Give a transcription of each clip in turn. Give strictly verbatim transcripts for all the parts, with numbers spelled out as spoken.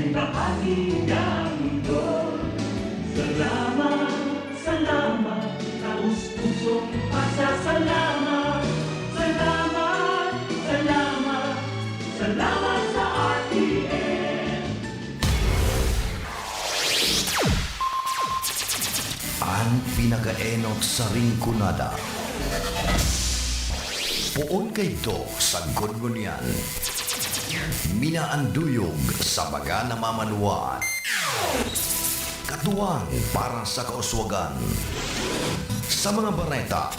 Kapahinga mundo. Salamat, salamat, taos pusong pasasalamat. Salamat, salamat, salamat sa R T N. An pinakaenot sa Rinconada. Poon kaidto sa Gungunyan. Minaanduyog sa mga namamanwaan. Katuwang para sa kauswagan. Sa mga bareta,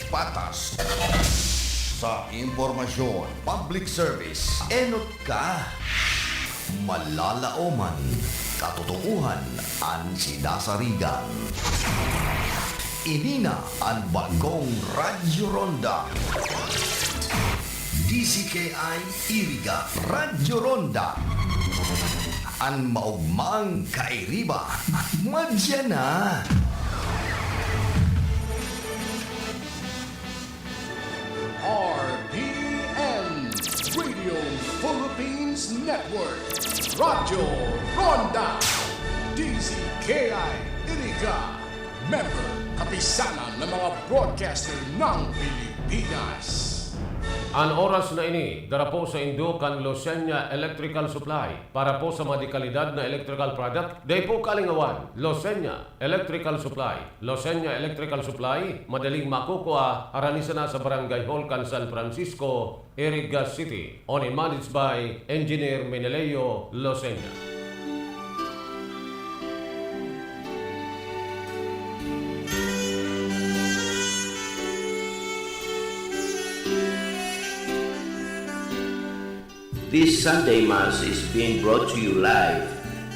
patas. Sa impormasyon, public service, enot ka. Malalaoman, katotohanan an sinasarigan. Ini na an bagong Radyo Ronda. D Z K I Iriga, Radyo Ronda. An maogmang kairiba, madya na. R P N, Radio Philippines Network, Radyo Ronda, D Z K I Iriga, member, Kapisanan ng mga Broadcaster ng Pilipinas. An oras na ini, dara po saindo kan Losenya Electrical Supply. Para po sa mga dekalidad na electrical product, dai po kalingawan, Losenya Electrical Supply. Losenya Electrical Supply, madaling makukua, harani sana sa Barangay Hall kan San Francisco, Iriga City. Owned and managed by Engineer Meneleo Losenya. This Sunday Mass is being brought to you live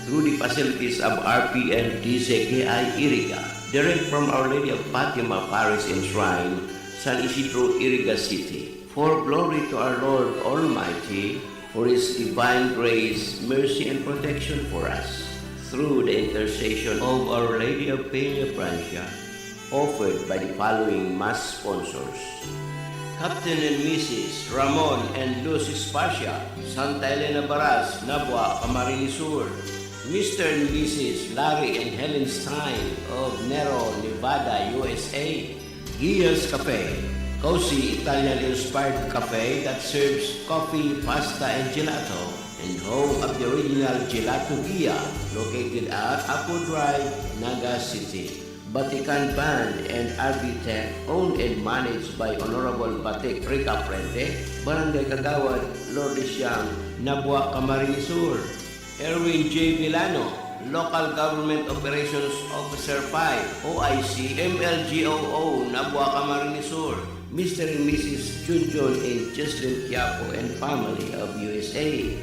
through the facilities of R P N D Z K I Iriga, direct from Our Lady of Fatima Parish and Shrine, San Isidro, Iriga City. For glory to our Lord Almighty, for His divine grace, mercy, and protection for us, through the intercession of Our Lady of Peña Francia, offered by the following mass sponsors: Captain and Missus Ramon and Lucy Spacia, Santa Elena Baras, Nabua, Camarines Sur; Mister and Missus Larry and Helen Stein of Nero, Nevada, U S A; Gia's Cafe, cozy Italian-inspired cafe that serves coffee, pasta, and gelato, and home of the original Gelato Gia, located at Apo Drive, Naga City. Batikan Band and R V Tech, owned and managed by Honorable Batik Rica Frente, Barangay Kagawad, Lourdes Siam, Nabua, Camarines Sur. Erwin J Villano, Local Government Operations Officer five, O I C, M L G O O, Nabua, Camarines Sur. Mister and Missus Junjun and Jocelyn Quiapo and family of U S A.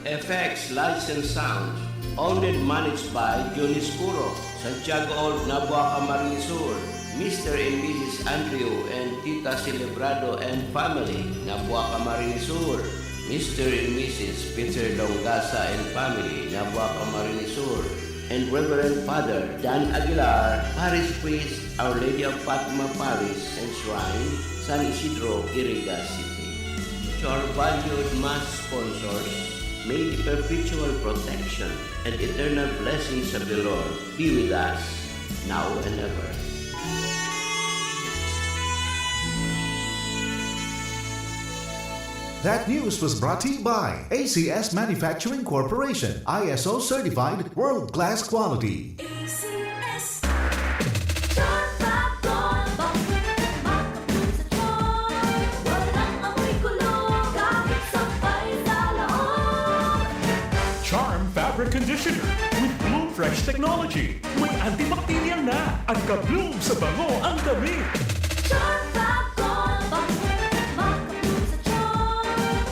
F X Lights and Sounds, owned and managed by Johnny Scuro, Santiago Old, Nabua, Camarines Sur, Mister and Missus Andrew and Tita Celebrado and family, Nabua, Camarines Sur, Mister and Missus Peter Longasa and family, Nabua, Camarines Sur, and Reverend Father Dan Aguilar, Parish Priest, Our Lady of Fatima Parish and Shrine, San Isidro, Iriga City. To our valued mass sponsors, may the perpetual protection and eternal blessings of the Lord be with us now and ever. That news was brought to you by A C S Manufacturing Corporation, I S O certified, world-class quality. A C S. Charm Fab Gold Butter, makabloom sa charm. Walang amoy kulo, kahit sampay sa loob. Charm Fabric Conditioner with Bloom Fresh Technology. May antibacterial na at ka-bloom sa bango ang damit. Charm Fab Gold Butter, makabloom sa charm.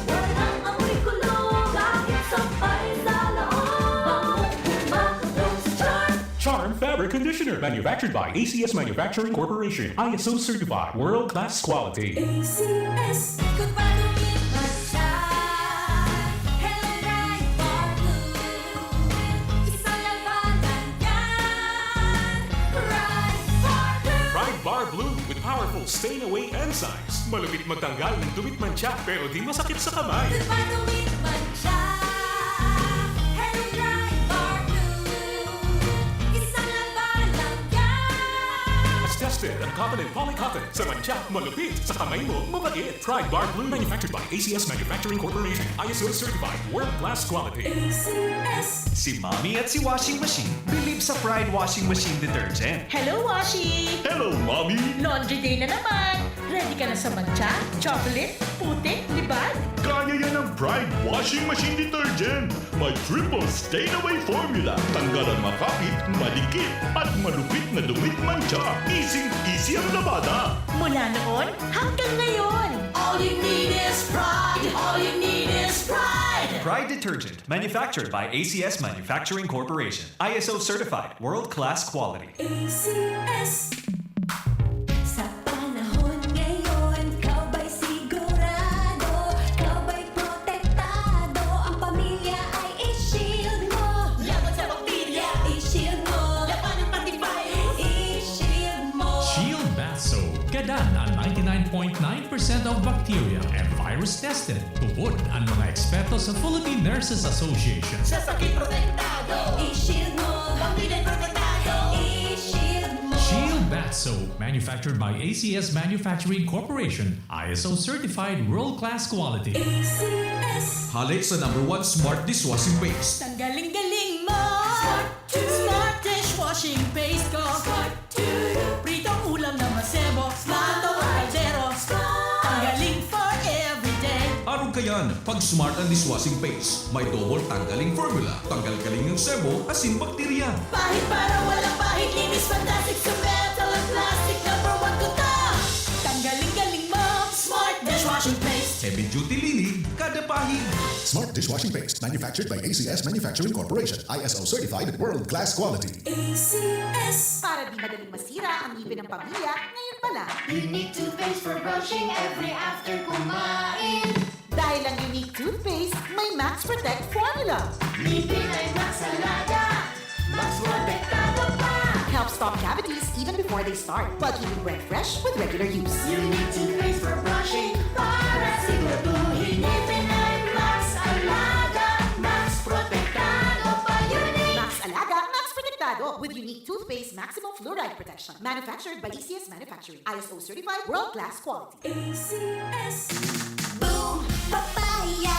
Walang amoy kulo, kahit sampay sa loob. Bangong makabloom sa charm. Charm Fabric Conditioner, manufactured by A C S Manufacturing Corporation, I S O certified, world-class quality. A C S. Ikot pa, tumibay siya. Hello, Pride Bar Blue. Isang labanan yan. Pride Bar Blue. Pride Bar Blue with powerful stain away enzymes. Malupit magtanggal ng dumi at mantsa, pero di masakit sa kamay. Ikot pa, tumibay siya. Hello, Ang Covenant Poly Cotton. Sa mantsa, malupit. Sa kamay mo, mabait. Pride Dark Blue. Manufactured by A C S Manufacturing Corporation. I S O certified. World class quality. A C S. Si Mommy at si Washing Machine believe sa Pride Washing Machine Detergent. Hello, Washi! Hello, Mommy! Laundry day na naman! Ready ka na sa mantsa, chocolate, putik, libag? Kaya yan ng Pride Washing Machine Detergent. May triple stain away formula. Tanggal ang makapit, madikit, at malupit na dumi at mantsa. Easy-easy ang labada. Mula noon hanggang ngayon. All you need is pride. All you need is pride. Pride Detergent, manufactured by A C S Manufacturing Corporation. I S O certified, world-class quality. A C S. Sa panahon ngayon, ikaw ba'y sigurado? Ikaw ba'y protektado? Ang pamilya ay i-shield mo. Laban sa bakterya, i-shield mo. Laban ng antivirus, i-shield mo. Shield Bath Soap. Gadan ang ninety-nine point nine percent of bacteria and virus tested. Tubod ang mga eksperto sa Philippine Nurses Association. Sa sakit protektado, i-shield mo. Pamilya protektado, i-shield mo. Shield Bath Soap, manufactured by A C S Manufacturing Corporation, I S O certified world-class quality. A C S. Hale sa number one smart dishwashing paste. Tanggaling-galing mo! Smart! Smart dishwashing paste ko! Smart! Pritong ulam na masebo, plato o kaldero. Tanggaling for everyday. Arog kayan, pag Smart ang dishwashing paste, may double tanggaling formula. Tanggal galing ng sebo, asin bakterya. Pahid para walang pahid, linis fantastic sa metal at plastic. Number one ko ta. Tanggaling-galing mo, Smart dishwashing paste. Heavy duty linig, kada pahid. Smart dishwashing paste, manufactured by A C S Manufacturing Corporation, I S O certified, world class quality. A C S. Para di madaling masira ang ngipin ng pamilya, ngayon pa lang. Unique toothpaste for brushing every after kumain. Dahil ang Unique Toothpaste may Max Protect Formula. Ngipin ay Max Alaga, Max Protektado pa. Helps stop cavities even before they start, while keeping breath fresh with regular use. Unique Toothpaste for brushing, para siguraduhin ngipin ay Max Alaga, Max Protektado pa. Unique Max Alaga, Max Protektado with Unique Toothpaste Maximum Fluoride Protection. Manufactured by A C S Manufacturing. I S O certified, world class quality. A C S. Boom! Papaya!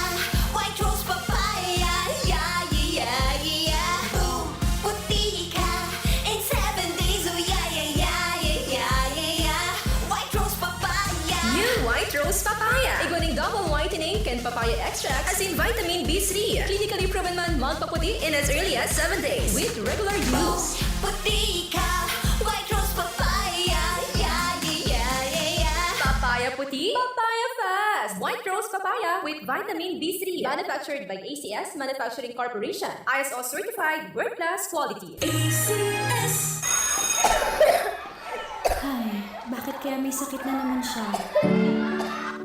White Rose Papaya! Yeah, yeah, yeah, yeah! Boom! Puti ka in seven days! Oh, yeah, yeah, yeah, yeah, yeah, yeah, yeah! White Rose Papaya! New White Rose Papaya. Igwa ning double whitening kan papaya extract asin vitamin B three. Clinically proven man magpaputi in as early as seven days with regular use. Puti ka, White Rose Papaya. Yeah, yeah, yeah, yeah, yeah. Papaya puti, papaya fast. White Rose Papaya with vitamin B three. Manufactured by A C S Manufacturing Corporation. I S O certified, world class quality. A C S. Ay, bakit kaya may sakit na naman siya?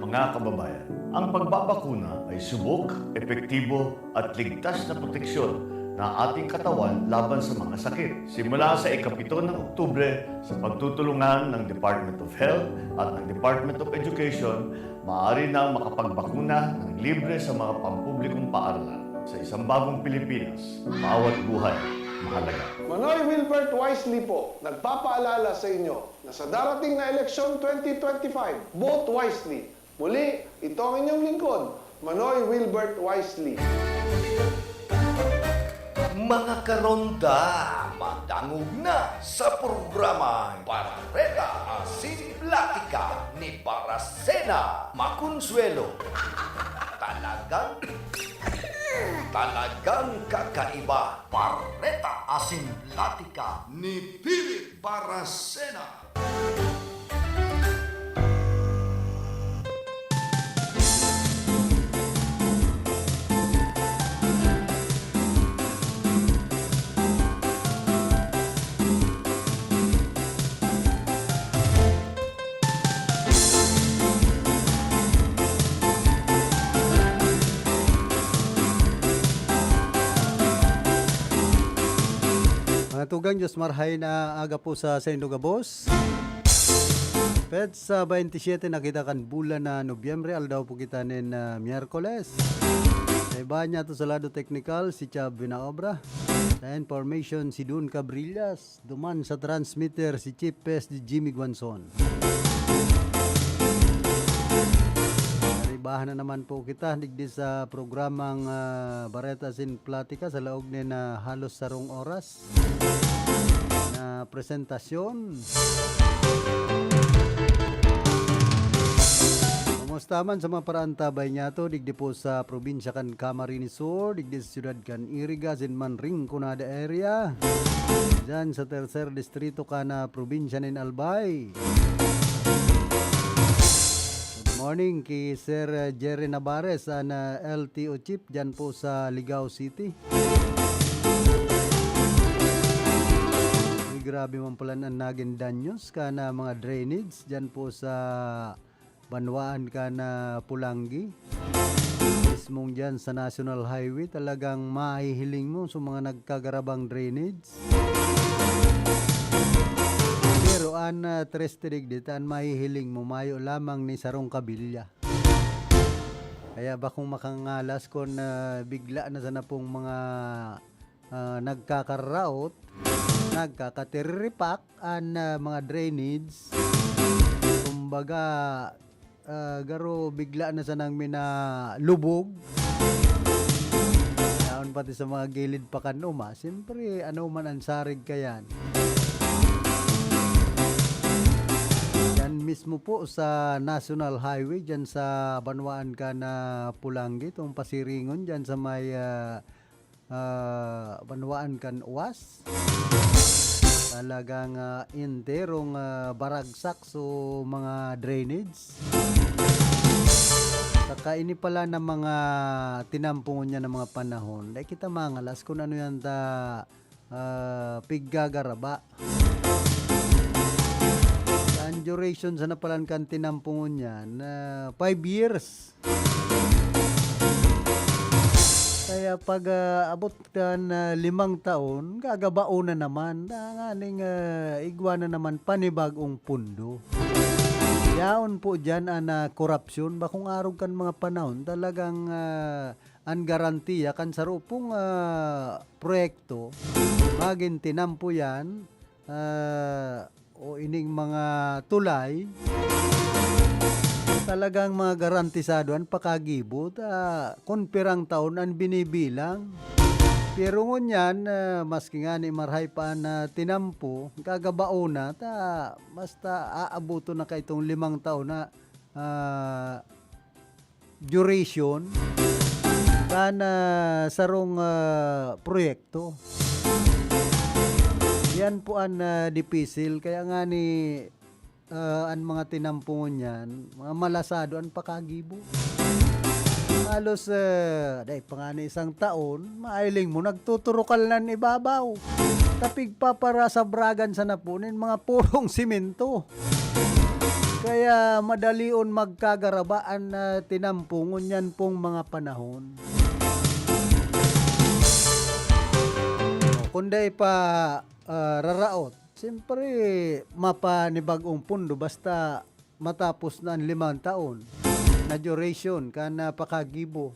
Mga kababayan, ang pagbabakuna ay subok, epektibo, at ligtas na proteksyon na ating katawan laban sa mga sakit. Simula sa ikapito ng Oktubre, sa pagtutulungan ng Department of Health at ng Department of Education, maaari nang makapagbakuna ng libre sa mga pampublikong paaralan. Sa isang bagong Pilipinas, bawat buhay mahalaga. Manoy Wilbert Wisely po, nagpapaalala sa inyo na sa darating na eleksyon twenty twenty-five, vote wisely. Muli, ito ang inyong lingkod, Manoy Wilbert Wisely. Mga karonda, madangog na sa programang Bareta asin Platika ni Baracena Maconsuelo. Talagang, talagang kakaiba. Bareta asin Platika ni Philip Baracena. Mga tugang, Diyos marhay na aga po sa saindo gabos. Petsa baynte siyete na kita kan bulan na Nobyembre, aldaw po kita nin, ah, Miyerkules. Sa iba niya to sa lado teknikal, si Chab Vinaobra. Sa information, si Dun Cabrillas. Duman sa transmitter, si Chief Pes di Jimmy Guanzon. Naribahan na naman po kita digdi sa programang, ah, Bareta sin Platika sa laog ni na halos sarong oras na presentasyon. Kumusta man sa mga paraantabay niya to, digdi po sa probinsya kan Camarines Sur, digdi sa siyudad kan Iriga, sin man Rinconada area, dyan sa tercer distrito kan, ah, probinsya nin Albay. Good morning ki Sir, ah, Jerry Navarez, an, ah, L T O chief dyan po sa Ligao City. Uy, grabe man pala an nagin danyos kan, ah, mga drainage dyan po sa banwaan kan, ah, Polangui. Mismong dyan sa National Highway, talagang mahihiling mo sa mga nagkagarabang drainage. Pero an, ah, triste digdi ta, an mahihiling mo, mayo lamang ni sarong kabilya. Kaya bakong makangalas kun, ah, bigla na sana pong mga, ah, nagkakaraot, nagkakatiriripak an, ah, mga drainage. Kumbaga, ah, garo bigla na sanang minalubog. Yaon pati sa mga gilid pa kan uma. Siyempre, ano man ang sarig kayan. Yan mismo po sa National Highway, dyan sa banwaan kan, ah, Polangui, itong pasiringon dyan sa may, ah, ah, banwaan kan Uwas. Talagang, ah, enterong, ah, baragsak so mga drainage. Saka ini pala na mga tinampungon niya na mga panahon, dai kita mangalas kung ano yan ta, ah, piggagaraba. Ang duration sa napalan kan tinampungon niyan, ah, five years. Kaya pag, ah, abot kan, ah, limang taon, gagabao na naman. Tanganing, ah, igwa na naman panibagong pundo. Yaon po diyan an, ah, korapsyon. Bakong arog kan mga panahon, talagang, ah, an garantiya kan saro pong, ah, proyekto, magin tinampo yan, ah, o ining mga tulay, talagang mga garantisado an pakagibo ta kun pirang taon an binibilang. Pero ngunyan, ah, maski ngani marahay pa an, ah, tinampo, gagabao na ta basta aaboton na kaitong limang taon na, ah, duration kan, ah, sarong, ah, proyekto. Yan po an, ah, dipisil. Kaya ngani, ah, an mga tinampungon niyan, mga malasado an pakagibo. Halos, ah, dai pa ngani isang taon, mailing mo, nagtuturukal na an ibabaw. Ta pigpaparasabragan sana po nin mga purong simento. Kaya madalion magkagaraba an, ah, tinampo ngunyan pong mga panahon. O, kung dai pa, ah, raraot, siyempre, mapanibag-ong pundo basta matapos na an limang taon na duration kan, ah, pakagibo.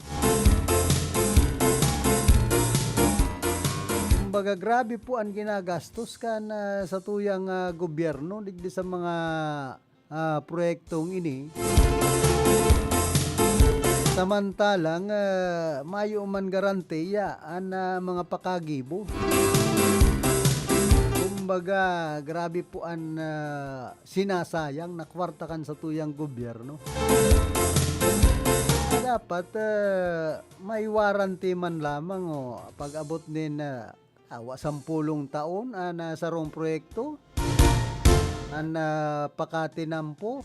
Kumbaga, grabe po an ginagastos kan, ah, satuyang, ah, gobyerno digdi sa mga, ah, proyektong ini. Samantalang, ah, mayo man garantiya an, ah, mga pakagibo. Kumbaga, grabe po an, ah, sinasayang na kwarta kan satuyang gobyerno. Dapat, ah, may warranty man lamang, o, pag-abot nin, ah, awa sampolong taon an, ah, sarong proyekto, an, ah, pakatinampo.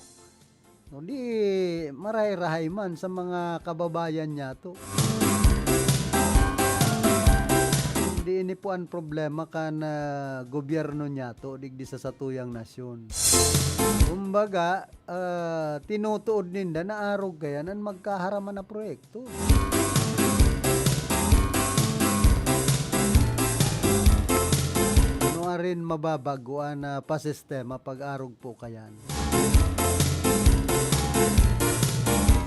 O di, marahay-rahay man sa mga kababayan niyato. Di ini po an problema kan, ah, gobyerno niyato, digdi sa satuyang nasyon. Kumbaga, ah, tinutuod ninda na arog kaya an magkaharaman na proyekto. Ano arin mababago an, ah, pasistema pag-arog po kayan?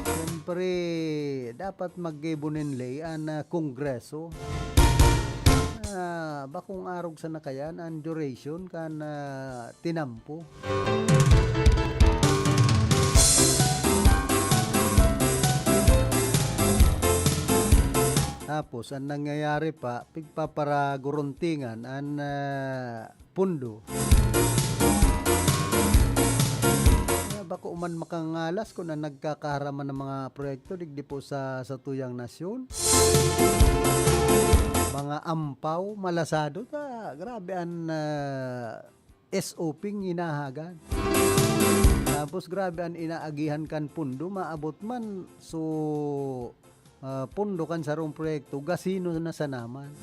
Yan Pre, dapat maggibo nin ley an, ah, Kongreso. Ah, bakong arog sana kayan an duration kan, ah, tinampo. Tapos, an nangyayari pa, pigpaparaguruntingan an, ah, pondo. Kaya bako man makangalas kun an nagkakaaraman ng mga proyekto digdi po sa satuyang nasyon. Mga ampaw, malasado ta. Grabe an, ah, S O P ang hinahagad. Tapos grabe an inaagihan kan pondo, maabot man. So, ah, pondo kan sarong proyekto, gasino na sana man.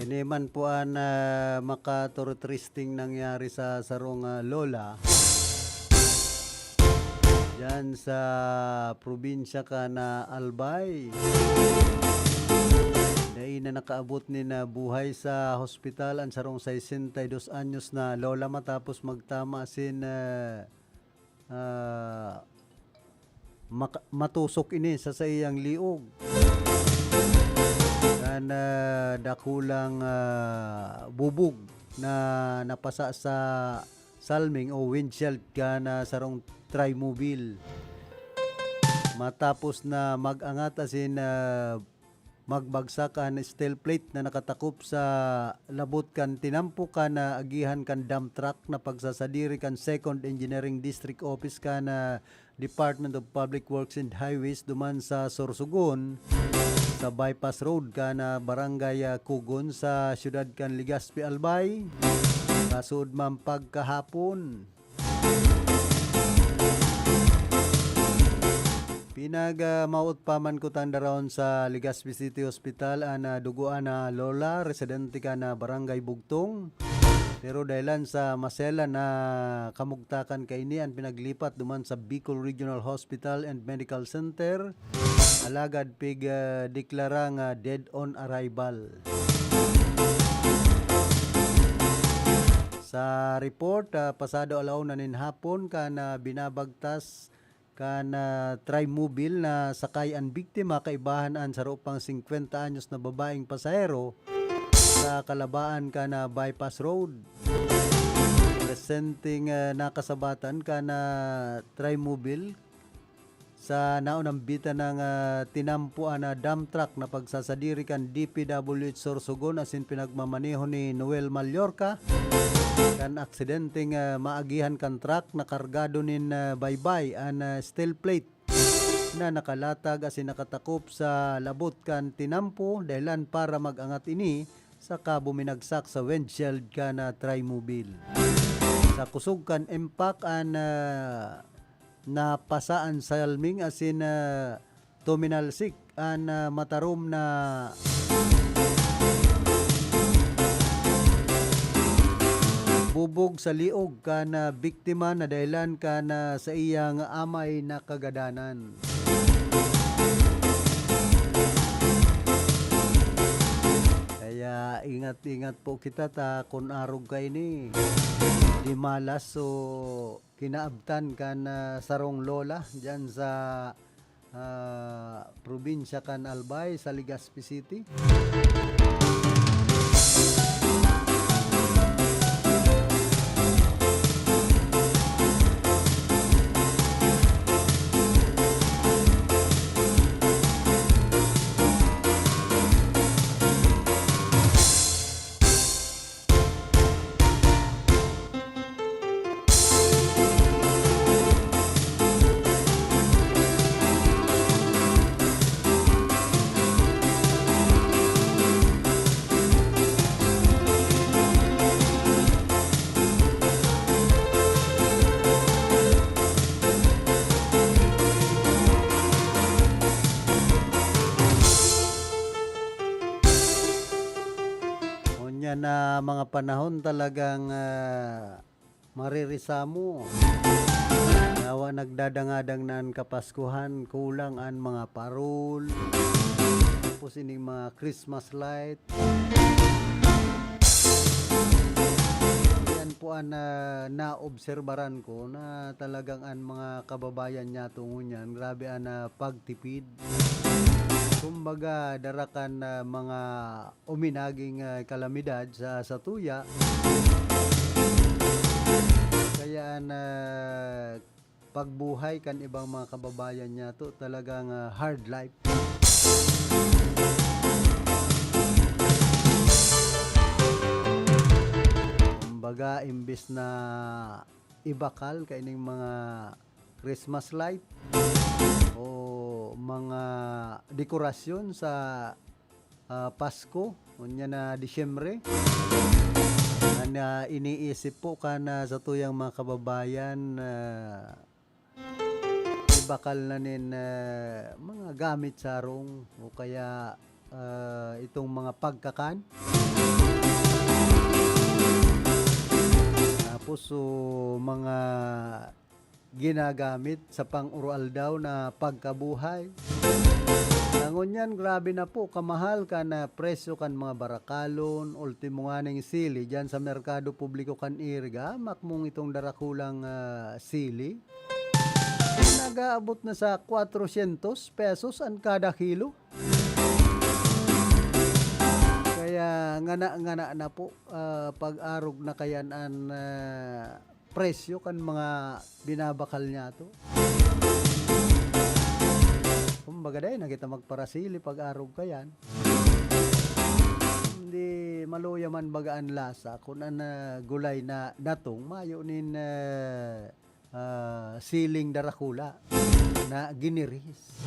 Ini man po an, ah, maka-tour tracing nangyari sa sarong, ah, lola diyan sa probinsya kan Albay. Dai na nakaabot nin, ah, buhay sa hospital an sarong sesenta y dos anyos na lola matapos magtama asin, ah, ah, maka-, matusok ini sa saiyang liog. Kan, ah, dakulang, ah, bubog na napasa sa salming o windshield kan, ah, sarong Trimovil. Matapos na mag-angat asin, ah, magbagsak an steel plate na nakatakop sa labot kan tinampo kan, ah, agihan kan dump truck na pagsasadiri kan Second Engineering District Office kan, ah, Department of Public Works and Highways duman sa Sorsogon, sa bypass road kan, ah, Barangay, ah, Cogon sa siyudad kan Legazpi, Albay. Kasuodman pagkahapon. Pinag, ah, mawot pa man kutang daraon sa Legazpi City Hospital an, ah, dugoan na lola, residente kan, ah, Barangay Bugtong. Pero dahilan sa maselan na kamugtakan kaini an pinaglipat duman sa Bicol Regional Hospital and Medical Center alagad pig, ah, deklara nga dead on arrival. Sa report, ah, pasado alauna nin hapon kan, ah, binabagtas kan, ah, Trimobile na sakay an biktima, kaibahan an saro pang singkwenta anyos na babaeng pasahero sa kalabaan kan, ah, bypass road. Presenteng, ah, nakasabatan kan, ah, Trimobile sa naunambitan ng, ah, tinampo an, ah, dump truck na pagsasadiri kan D P W H Sorsogon asin pinagmamaneho ni Noel Mallorca. Kan aksidenteng, ah, maagihan kan truck na kargado nin, ah, baybay an, ah, steel plate na nakalatag asin nakatakop sa labot kan tinampo, dahilan para mag-angat ini saka buminagsak sa windshield kan, ah, Trimobile. Sa kusog kan impact an, ah, napasa an salming asin, ah, tuminalsik an, ah, matarom na bubog sa liog kan, ah, biktima na dahilan kan, ah, saiyang amay na kagadanan. Kaya ingat-ingat po kita ta kun arog kaini. Di malas o kinaabtan kan, ah, sarong lola diyan sa, ah, probinsya kan Albay, sa Legazpi City. Ngunyan na mga panahon talagang, ah, maririsamo. Yawa nagdadangadang na an Kapaskuhan, kulang an mga parol, tapos ining mga Christmas light. Yan po an, ah, naobserbaran ko na talagang an mga kababayan niyato ngunyan, grabe an, ah, pagtipid. Kumbaga, dara kan, ah, mga uminaging, ah, kalamidad sa satuya. Kaya an, ah, pagbuhay kan ibang mga kababayan niyato talagang, ah, hard life. Kumbaga, imbis na ibakal kaining mga Christmas light o mga dekorasyon sa, ah, Pasko, unya na Disyembre. An, ah, iniisip po kan, ah, satuyang mga kababayan, ah, ibakal na nin, ah, mga gamit sa harong o kaya, ah, itong mga pagkakan. Tapos, so, mga ginagamit sa pang-aroaldaw na pagkabuhay. Na ngunyan, grabe na po kamahal kan, ah, presyo kan mga barakalon, ultimo nganing sili diyan sa merkado publiko kan Iriga, makmong itong darakulang, ah, sili. Nag-aabot na sa kwatrosyentos pesos an kada kilo. Kaya ngana-ngana na po, ah, pag-arog na kayan an, ah, presyo kan mga binabakal niyato. Kumbaga, dai na kita magparasili pag-arog kayan. Hindi maluya man baga an lasa kun an, ah, gulay na natong mayo nin, ah, ah, siling darakula na giniris.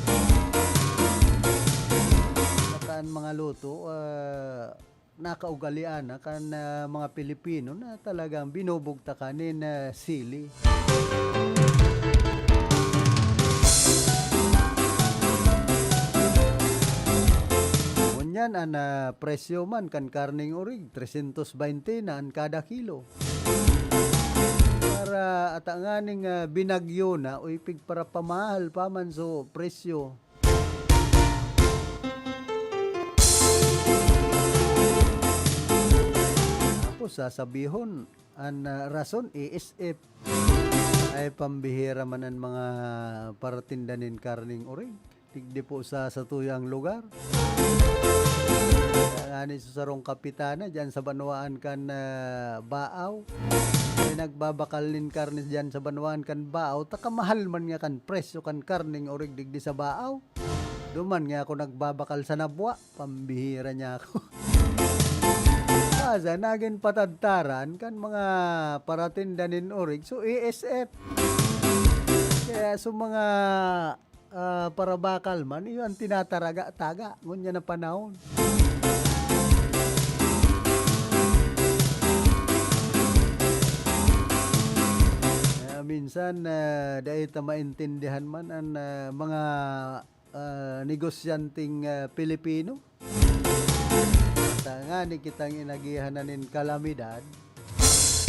Saka an mga luto, ah, nakaugalian na kan, ah, mga Pilipino na talagang binubugtakan nin, ah, sili. Ngunyan, an, ah, presyo man kan karneng orig, tresyentos baynte na an kada kilo. Para ata nganing, ah, binagyo na, uy, pigparapamahal pa man so presyo. Tapos sasabihon, an, ah, rason, A S F. Ay, pambihira man an mga paratinda nin karneng orig digdi po sa satuyang lugar. Kaya ngani sa sarong kapitana diyan sa banwaan kan, ah, Baaw, ay nagbabakal nin karne diyan sa banwaan kan Baaw, ta kamahal man nga kan presyo kan karneng orig digdi sa Baaw. Duman nga ako nagbabakal sa Nabua, pambihira niya ako. Asa, nagin patadtaran kan mga paratinda nin orig, so A S F. Kaya sa mga, ah, parabakal man, iyo an tinataraga-taga, ngunyan na panahon. Kaya minsan, ah, dai ta maintindihan man an, ah, mga, ah, negosyanteng, ah, Pilipino. Tanganing kitang inagihan na nin kalamidad,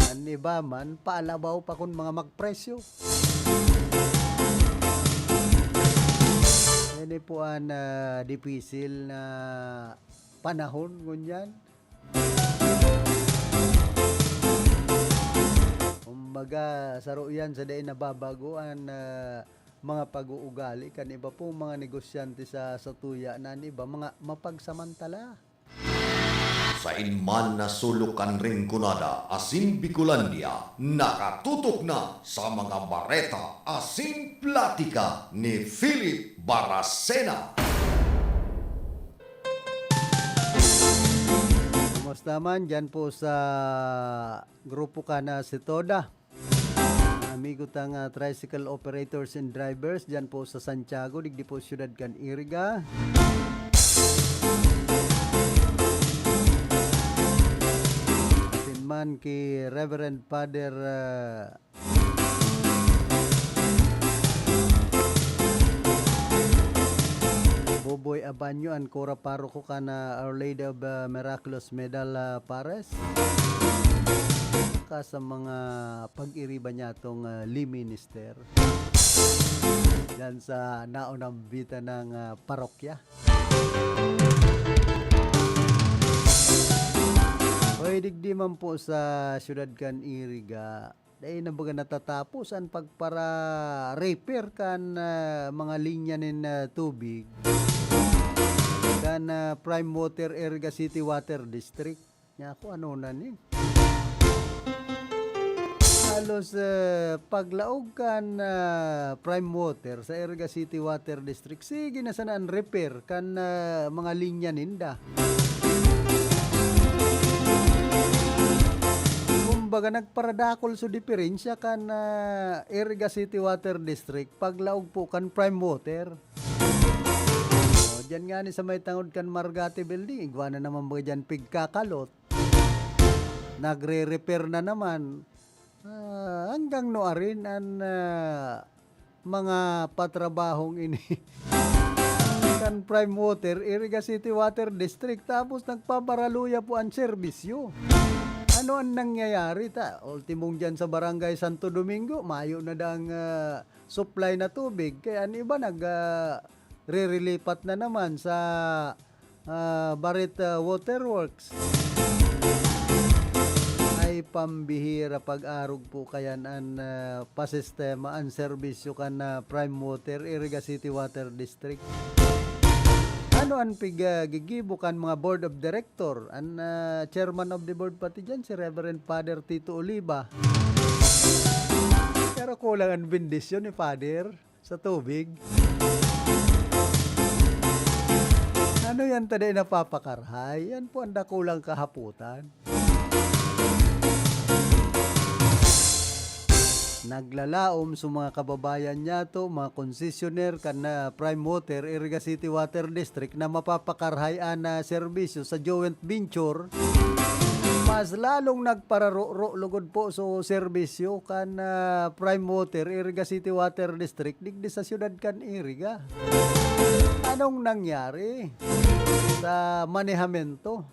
an iba man, paalabaw pa kun mga magpresyo. Ini po an, ah, dipisil na panahon ngunyan. Kumbaga, saro yan sa dai nababago an, ah, mga pag-uugali kan iba pong mga negosyante sa satuya na an iba mga mapagsamantala. Sain man na sulok kan Rinconada asin Bicolandia, nakatutok na sa mga bareta asin platika ni Philip Baracena. Kumusta man dyan po sa grupo ka na si Toda? Amigo tang, ah, tricycle operators and drivers dyan po sa Santiago, digdi po siyudad kan Iriga. Asin man ki Reverend Father, ah, Boboy Abanyo, an kura paroko kan, ah, Our Lady of, ah, Miraculous Medal, ah, Pares. Ka sa mga pag-iriba niya tong, ah, lay minister. Diyan sa naunang bita ng, ah, parokya. Hoy, digdi man po sa siyudad kan Iriga, dai na baga natatapos an pagpara-repair kan, ah, mga linya nin, ah, tubig kan, ah, Prime Water Iriga City Water District. Nya ako, ano na ni? Halos, ah, paglaog kan, ah, Prime Water sa Iriga City Water District, sige na sana an repair kan, ah, mga linya ninda. Kumbaga, nagparadakol so diferensya kan, ah, Iriga City Water District paglaog po kan Prime Water. O, diyan nga ni sa may tangod kan Margate Building, igwa na naman ba diyan pigkakalot? Nagre-repair na naman. Ah, hanggang nuarin an, ah, mga patrabahong ini kan Prime Water, Iriga City Water District, tapos nagpaparaluya po an serbisyo. Ano an nangyayari ta? Ultimong diyan sa Barangay Santo Domingo, mayo na dang, ah, supply na tubig. Kaya an iba nag, ah, ririlipat na naman sa, ah, Barita Waterworks. Ay, pambihira pag-arog po kayan an, ah, pasistema, an serbisyo kan, ah, Prime Water, Iriga City Water District. Ano an pig-, ah, gigibo kan mga board of director? An, ah, chairman of the board pati diyan, si Reverend Father Tito Oliva. Pero kulang an bendisyon ni Father sa tubig. Ano yan, ta dai napapakarhay? Yan po ang dakulang kahapotan. Naglalaom sa mga kababayan niyato, mga konsesyonero kan, ah, Prime Water, Iriga City Water District na mapapakarhay an, ah, serbisyo sa joint venture. Mas lalong nagpararoro lugod po so serbisyo kan, ah, Prime Water, Iriga City Water District, digdi sa siyudad kan Iriga. Anong nangyari sa manehamento?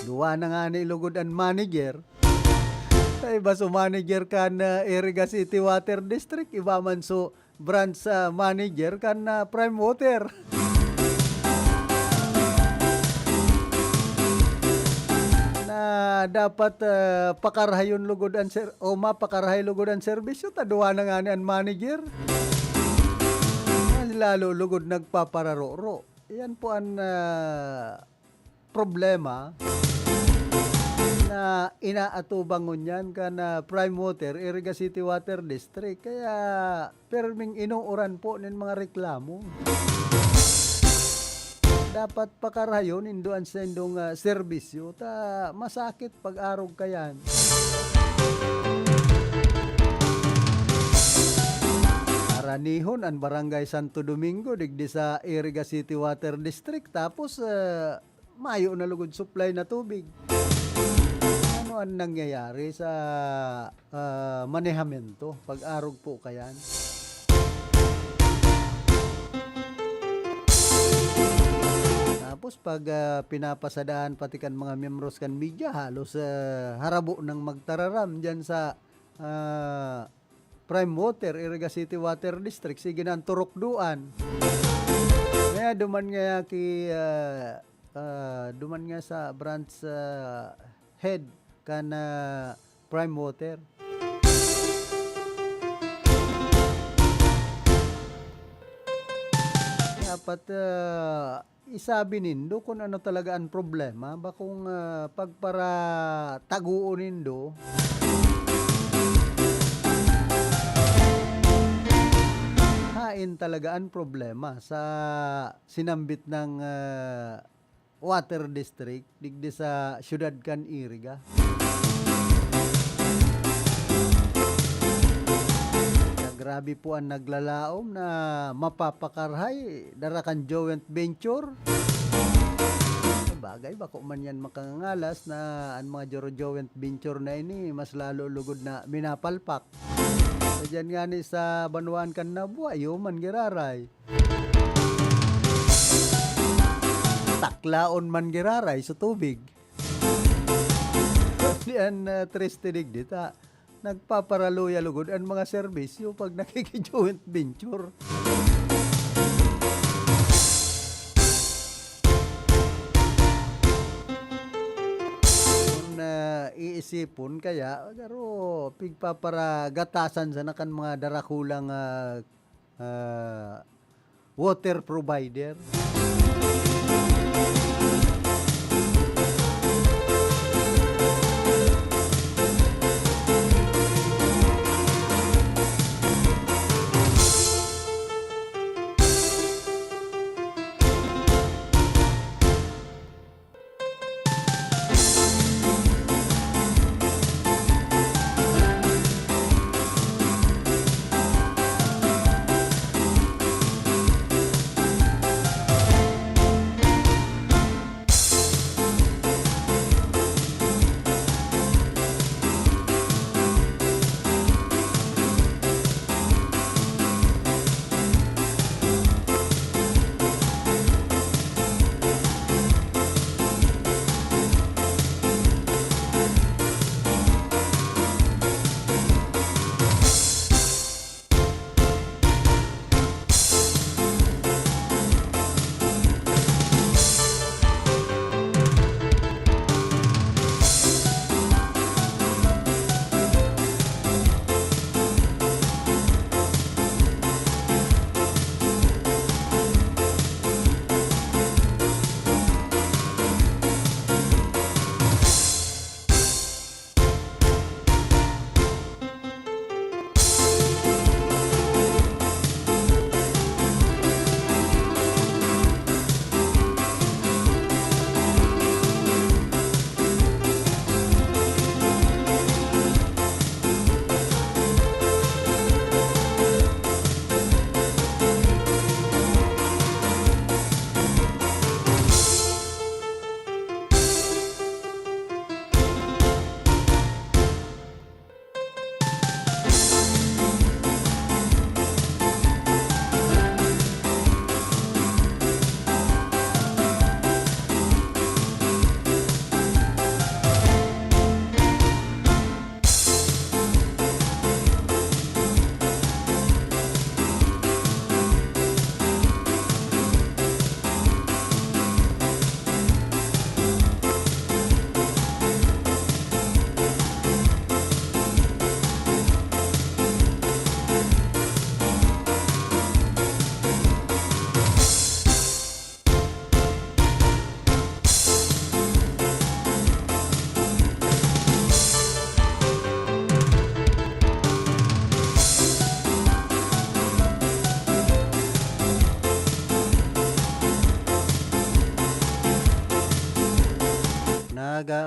Duwa na nga ni lugod an manager. Sa iba, so manager kan, ah, Iriga City Water District, iba man so branch, ah, manager kan, ah, Prime Water. dapat, ah, pakarahayon lugod an ser-, o mapakarahay lugod an serbisyo, ta duwa na ngani an manager. Mas lalo lugod nagpapararoro. Yan po an, ah, problema na inaatubang ngunyan kan, ah, Prime Water, Iriga City Water District. Kaya perming inuuran po nin mga reklamo. Dapat pakarahayon nindo an saindong, ah, serbisyo ta masakit pag-arog kayan. Aranihon an Barangay Santo Domingo digdi sa Iriga City Water District, tapos, ah, mayo na lugod supply na tubig. Ano an nangyayari sa, ah, manehamento pag-arog po kayan? Tapos pag, ah, pinapasadaan pati kan mga miyembros kan media, halos, ah, harabo nang magtararam diyan sa, ah, Prime Water, Iriga City Water District, sige na ang turukduan. Kaya duman ngaya ki, ah, ah, duman nga sa branch, ah, head kan, ah, Prime Water. Dapat, ah, isabi nindo kun ano talaga an problema, bakong, ah, pagparatagoon nindo. Hain talaga an problema sa sinambit ng, ah, water district digdi sa siyudad kan Iriga. Grabe po an naglalaom na mapapakarahay, dara kan joint venture. Sabagay, bako man yan makangangalas na an mga jo-, joint venture na ini, mas lalo lugod na minapalpak. Sa diyan ngani sa banwaan kan Nabua, iyo man giraray. Taklaon man giraray sa tubig. Diyan, ah, triste digdi ta. Nagpaparaluya lugod an mga serbisyo pag nakiki-joint venture. Kung, ah, iisipon kaya, garo, pigpaparagatasan sana kan mga darakulang, ah, ah, water provider.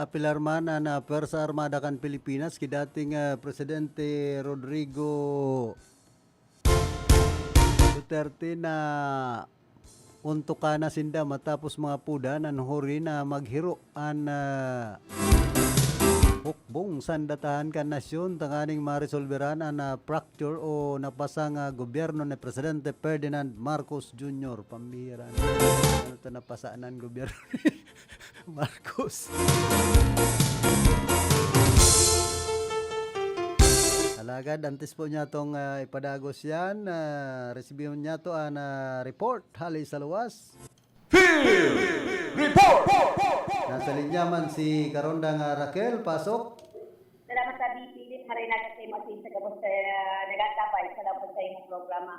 Pilarman an, ah, Pwersa Armada kan Pilipinas ki dating, ah, Presidente Rodrigo Duterte na ontokan na sinda matapos mga puda nan huri na maghiro an, ah, hukbong sandatahan kan nasyon tanganing maresolberan an, ah, fracture o napasang, ah, gobyerno ni Presidente Ferdinand Marcos Junior. Pambihira na. Ano to, napasaan an gobyerno ni Marcos? Alagad, antes po niya tong, ah, ipadagos yan, ah, resibihon niya to an, ah, report hali sa luwas. Field Report! Nasa linya man si Karonda nga Raquel, pasok. Salamat sa B P Lit, haray na sa imo asin sa gabos sa, ah, nagatabay sa labot sa imong programa.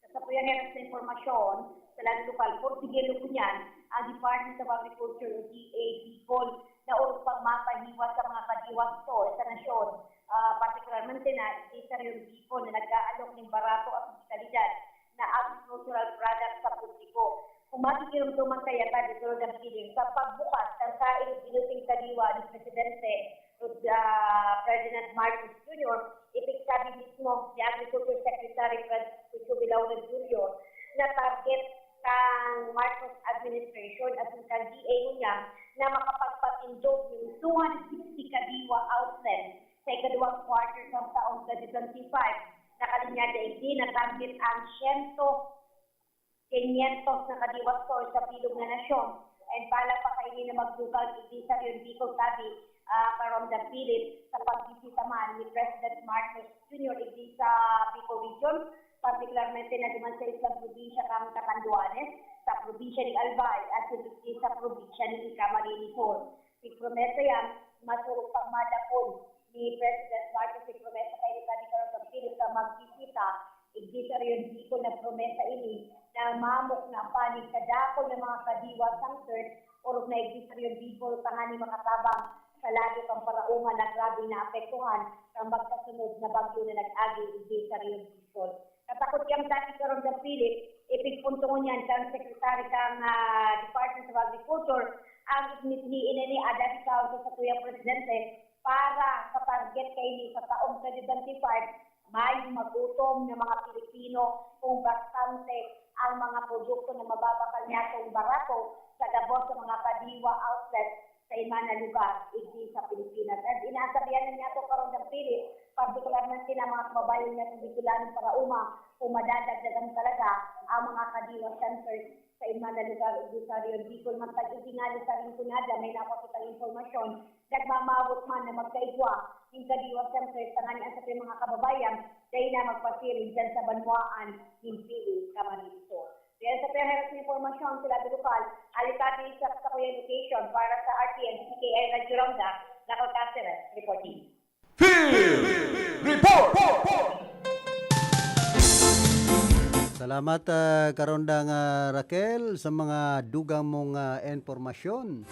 Sa satuyang heras na impormasyon, sa Lado Lokal, Portuguero ngunyan, ang Department of Agriculture o D A Bicol, na orog pang mapahiwa sa mga kadiwa store sa nasyon, ah, partikularmente na sa Region Bicol na nag-aalok nin barato at kalidad na agricultural products sa publiko. Kung makikirumduman kaya ka dito ng piling sa pagbukas ng saing binuting kadiwa ni Presidente, ah, Ferdinand Marcos Junior, ipigsabi mismo ni Agriculture Secretary Francisco Jubilao Julio na target kan Marcos administration asin kan D A niya na makapagpatindog nin two hundred sixty kadiwa outlet sa ikaduwang quarter kan taong twenty twenty-five. Nakalinya daigdi na target ang siyento kinyentos na kadiwa store sa bilog na nasyon. And pala pa kaini na magdugang igdi sa Region Bicol, sabi, ah, Karonda Philip, sa pagbisita man ni President Marcos Junior igdi sa Bicol Region, partikularmente na duman sa isang probinsya kang Catanduanes, sa probinsya ni Albay, at igdi sa probinsya ni Camarines Sur. Igpromesa yan, masurog pang madakol ni President Marcos. Igpromesa kaini ni Karonda Philip sa magbisita igdi sa Region Bicol. Nagpromesa ini na mamukna pa nin kadakol na mga kadiwa centers, orog na igdi sa Region Bicol, tanganing makatabang sa lado kan paraoma na grabeng naapektuhan kan magkasunod na bagyo na nag-agi igdi sa Region Bicol. Katakot kang dati Karonda Philip, ipigpunto ngunyan kan Secretary kan, ah, Department of Agriculture, ang mithiin ini ada sa sa tuyang presidente para sa target kaini sa taong twenty twenty-five, may magutom na mga Pilipino kung bastante ang mga produkto na mababakal niya kung barato sa gabos sa mga kadiwa outlet sa iba na lugar igdi sa Pilipinas. At inasabihan na niya ito, Karonda Philip, partikularmente na mga kababayan niya sa Bicolano paraoma kung madadagdagan talaga ang mga kadiwa centers sa iba na lugar igdi sa Region Bicol. Mantag igdi nga sa Rinconada, may napakitang impormasyon, nagmamawot man na magkaigwa nin kadiwa centers tanganing ang satuyang mga kababayan dai na magpasiring diyan sa banwaan nin Pili, Camarines Sur. Diyan sa pinahiras na impormasyon, sila Lado Lokal, alikabi sa Kakuya Location para sa R T N C K I Radyo Ronda, Nakal Caceres, reporting. Field Report! Salamat, ah, Karondang, ah, Raquel, sa mga dugang mong, ah, impormasyon.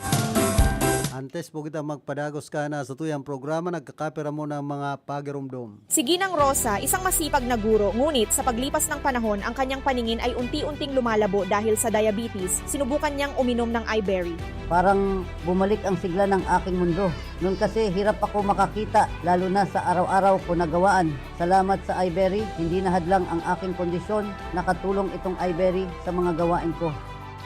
Antes po kita magpadagos ka na sa tuyang programa, nagkakapira mo ng mga pagirumdom. Si Ginang Rosa, isang masipag na guro, ngunit sa paglipas ng panahon, ang kanyang paningin ay unti-unting lumalabo dahil sa diabetes. Sinubukan niyang uminom ng Iberry. Parang bumalik ang sigla ng aking mundo. Noon kasi hirap ako makakita, lalo na sa araw-araw ko na gawaan. Salamat sa Iberry, hindi na hadlang ang aking kondisyon. Nakatulong itong Iberry sa mga gawain ko.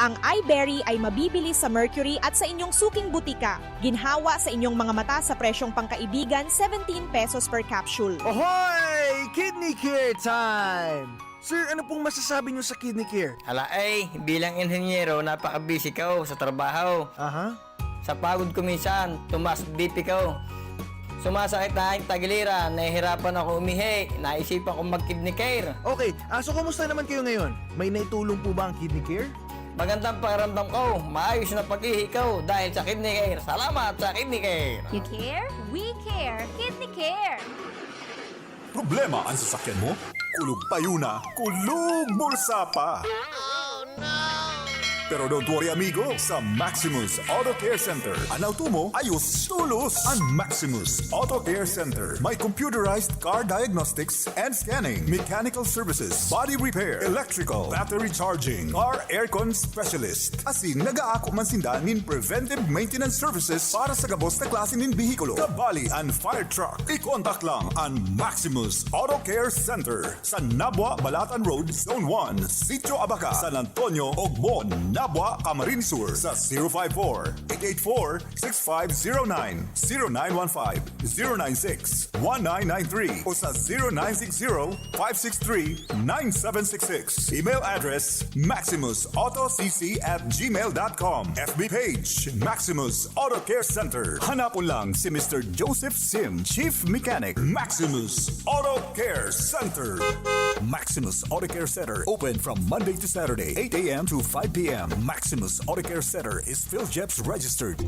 Ang Iberry ay mabibili sa Mercury at sa inyong suking butika. Ginhawa sa inyong mga mata sa presyong pangkaibigan, seventeen pesos per capsule. Ohoy! Kidney Care time! Sir, ano pong masasabi niyo sa Kidney Care? Ala ay, bilang inhenyero, napaka-busy ko sa trabaho. Aha. Sa pagod ko minsan, tumaas B P ko. Sumasakit na aking tagiliran, nahihirapan ako umihi, naisipan kong mag-Kidney Care. Okay, ah, so kumusta naman kayo ngayon? May naitulong po ba ang Kidney Care? Magandang pakiramdam ko, maayos na pag-ihi ko dahil sa Kidney Care. Salamat sa Kidney Care! You care? We care! Kidney Care! Problema an sasakyan mo? Kulog payo na, kulog bulsa pa! Pero don't worry, amigo. Sa Maximus Auto Care Center, an auto mo, ayos tolos. An Maximus Auto Care Center may computerized car diagnostics and scanning, mechanical services, body repair, electrical, battery charging, car aircon specialist. Asin nagaako man sinda nin preventive maintenance services para sa gabos na klase nin behikulo, kabali an fire truck. I-contact lang an Maximus Auto Care Center sa Nabua, Balatan Road, Zone one, Sitio Abaca, San Antonio, Ogmon, Nabua, Camarines Sur, sa zero five four, eight eight four, six five zero nine, zero nine one five, zero nine six, one nine nine three o sa zero nine six zero, five six three, nine seven six six. Email address, maximus auto c c at gmail dot com. F B page, Maximus Auto Care Center. Hanapon lang si Mister Joseph Sim, Chief Mechanic, Maximus Auto Care Center. Maximus Auto Care Center, open from Monday to Saturday, eight a m to five p m. Maximus Auto Care Center is PhilGEPS registered.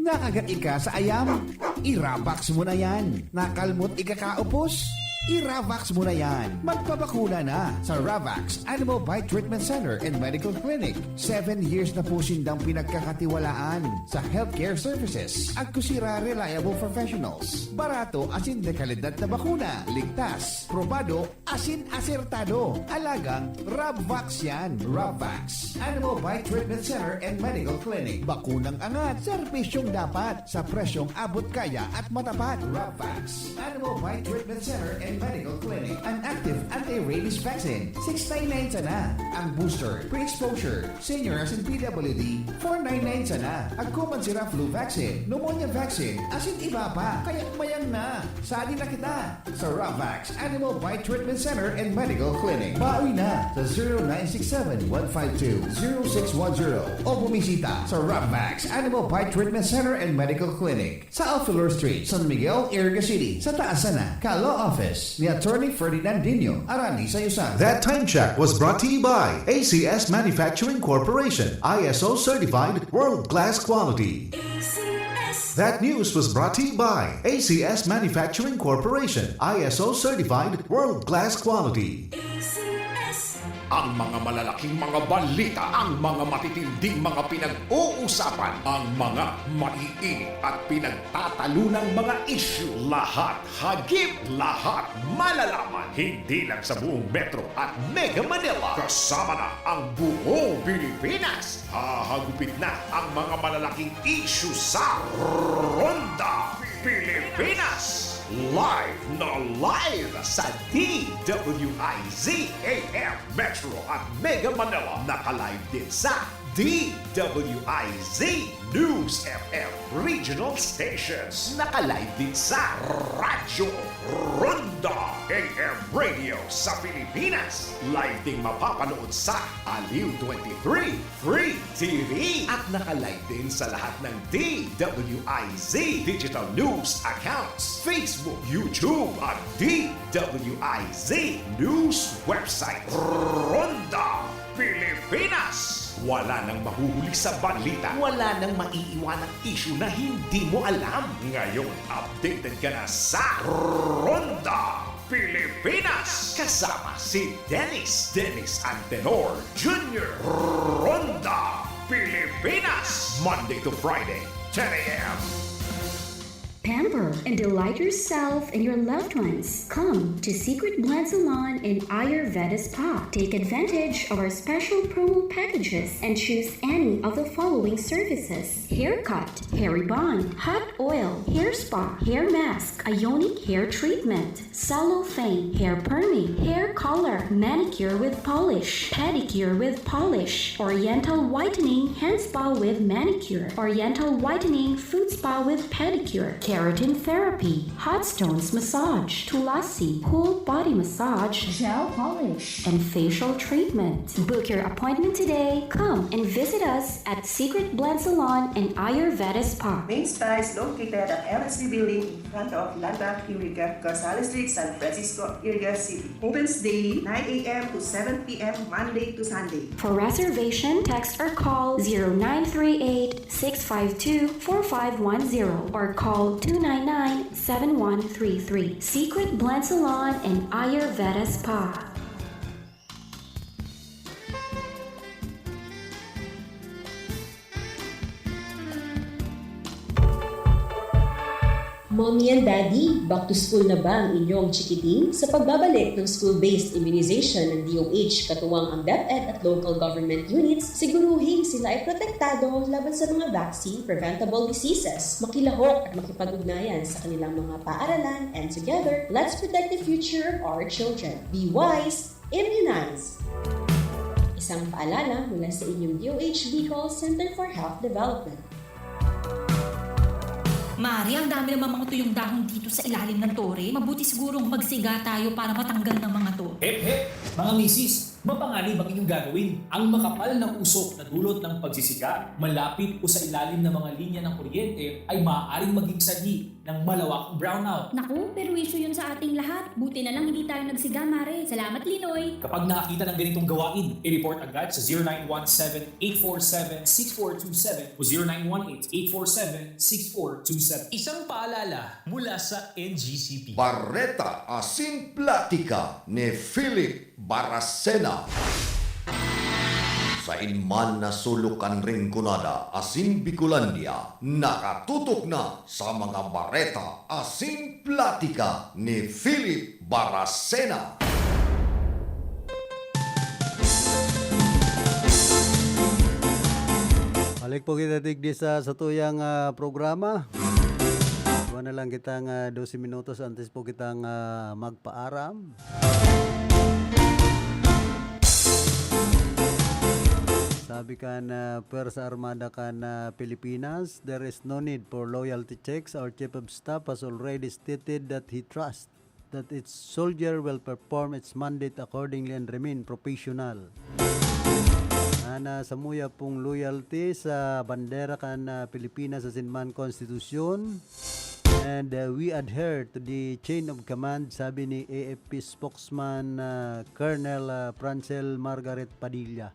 Nakagat ika sa ayam? I-Ravax mo na yan. Nakalmot ika kaupos? I-Ravax mo na yan. Magpabakuna na sa Ravax Animal Bite Treatment Center and Medical Clinic. Seven years na po sindang pinagkakatiwalaan sa healthcare services. Agko sira reliable professionals. Barato asin de kalidad na bakuna. Ligtas, probado, asin asertado. Alagang Rabvax yan. Rabvax. Animal Bite Treatment Center and Medical Clinic. Bakunang angat, serbisyong dapat, sa presyong abot kaya at matapat. Rabvax. Animal Bite Treatment Center and Medical Clinic. An active anti-rabies vaccine, six nine nine sana. Ang booster, pre-exposure, senior asin P W D, four nine nine sana. Agko man sira flu vaccine, pneumonia vaccine, asin iba pa. Kaya mayang na. Sadi na kita sa Ravax Animal Bite Treatment Center and Medical Clinic. Bawi na sa zero nine six seven, one five two, zero six one zero o bumisita sa Ravax Animal Bite Treatment Center and Medical Clinic sa Alfilor Street, San Miguel, Iriga City, sa taas sana ka law office ni Attorney Ferdinand Dino, Arani sa Yusan. That time check was brought to you by A C S Manufacturing Corporation, I S O certified, world-class quality. That news was brought to you by A C S Manufacturing Corporation, I S O certified, world-class quality. Ang mga malalaking mga balita, ang mga matitinding mga pinag-uusapan, ang mga maiinit at pinagtatalunang mga isyu, lahat hagip, lahat malalaman. Hindi lang sa buong Metro at Mega Manila, kasama na ang buong Pilipinas. Hahagupit na ang mga malalaking isyu sa Ronda Pilipinas. Live na live sa D W I Z A M Metro at Mega Manila. Naka-live din sa D W I Z News F M Regional Stations. Naka-live din sa Radyo Ronda A M Radio sa Pilipinas. Live ding mapapanood sa Aliw twenty-three Free T V. At naka-live din sa lahat ng D W I Z digital news accounts, Facebook, YouTube, at D W I Z News website. Ronda Pilipinas. Wala nang mahuhuli sa balita. Wala nang maiiwanang isyu na hindi mo alam. Ngayon, updated ka na sa Ronda Pilipinas. Kasama si Dennis, Dennis Antenor Junior. Ronda Pilipinas. Monday to Friday, ten a m. Pamper and delight yourself and your loved ones. Come to Secret Blend Salon and Ayurveda Spa. Take advantage of our special promo packages and choose any of the following services: haircut, hair rebond, hot oil, hair spa, hair mask, ionic hair treatment, cellophane, hair perming, hair color, manicure with polish, pedicure with polish, oriental whitening, hand spa with manicure, oriental whitening, foot spa with pedicure, keratin therapy, hot stones massage, tulasi, cool body massage, gel polish, and facial treatment. Book your appointment today. Come and visit us at Secret Blend Salon and Ayurveda Spa. Main Spa is located at L S B Building in front of Lagak, Iriga, Gonzales Street, San Francisco, Iriga City. Opens daily, nine a m to seven p m, Monday to Sunday. For reservation, text or call zero nine three eight, six five two, four five one zero or call two nine nine, seven one three three. Secret Blend Salon and Ayurveda Spa. Mommy and Daddy, back to school na ba ang inyong chikiting? Sa pagbabalik ng school-based immunization ng D O H, katuwang ang DepEd at local government units, siguruhing sila ay protektado laban sa mga vaccine-preventable diseases. Makilahok at makipag-ugnayan sa kanilang mga paaralan, and together, let's protect the future of our children. Be wise, immunize! Isang paalala mula sa inyong D O H Bicol Center for Health Development. Mari, ang dami naman mga tuyong dahon dito sa ilalim ng tore. Mabuti sigurong magsiga tayo para matanggal ng mga to. Hep, hep! Mga misis, mapanganib ang inyong gagawin. Ang makapal na usok na dulot ng pagsisiga, malapit o sa ilalim ng mga linya ng kuryente ay maaaring maging sanhi ng malawakang brownout. Naku, perwisyo yun sa ating lahat. Buti na lang hindi tayo nagsiga, Mare. Salamat, Linoy. Kapag nakakita ng ganitong gawain, i-report agad sa zero nine one seven, eight four seven, six four two seven o zero nine one eight, eight four seven, six four two seven. Isang paalala mula sa N G C P. Bareta asin Platika ni Philip Baracena. Sain man na sulok kan Rinconada asin Bicolandia, nakatutok na sa mga bareta asin platika ni Philip Baracena. Balik po kita digdi sa satuyang ah, programa. Iwan na lang kitang ah, dose minutos antes po kitang ah, magpaaram. Sabi kan ah, Pwersa Armada kan ah, Pilipinas, there is no need for loyalty checks. Our Chief of Staff has already stated that he trusts that its soldier will perform its mandate accordingly and remain professional. Ana samuya pong loyalty sa bandera kan ah, Pilipinas asin man konstitusyon. And ah, we adhere to the chain of command, sabi ni A F P spokesman ah, Colonel ah, Francel Margaret Padilla,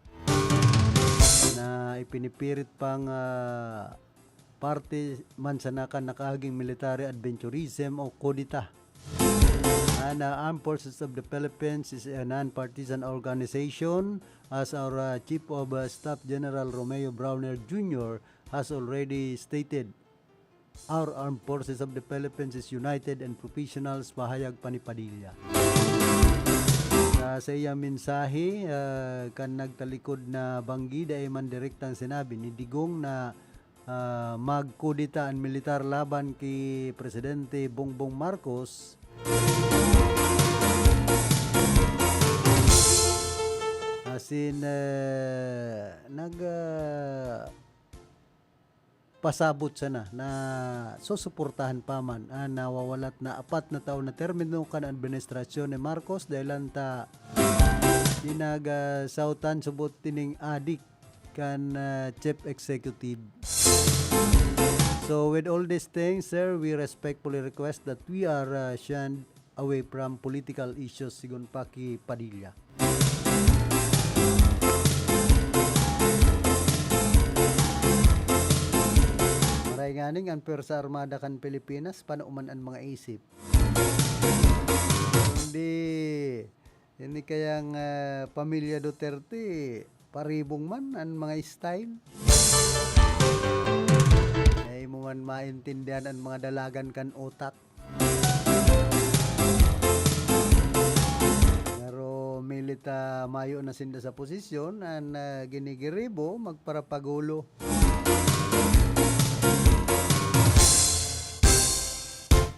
na ipinipirit pang ah, parte man sana kan nakaaging military adventurism o kudeta. An ah, Armed Forces of the Philippines is a non-partisan organization, as our ah, Chief of ah, Staff General Romeo Brawner Junior has already stated. Our Armed Forces of the Philippines is united and professional, pahayag pa ni Padilla. Sa, sa iyang mensahe, ah, kan nagtalikod na banggi, dai man direktang sinabi ni Digong na ah, magkudeta an militar laban ki Presidente Bongbong Marcos. Asin eh, nag ah, pasabot sana na susuportahan pa man an nawawalat na apat na taon na termino kan administrasyon ni Marcos, dahilan ta pinagasautan subot ining adik kan ah, Chief Executive. So with all these things, sir, we respectfully request that we are ah, shunned away from political issues, sigon pa ki Padilla. Maray nganing an Pwersa Armada kan Pilipinas, panaoman an mga isip. Kundi, ini kayang ah, pamilya Duterte, paribong man an mga style. Dai mo man maintindihan an mga dalagan kan utak. Pero milit ta mayo na sinda sa posisyon, an ah, ginigiribo, magparapagulo.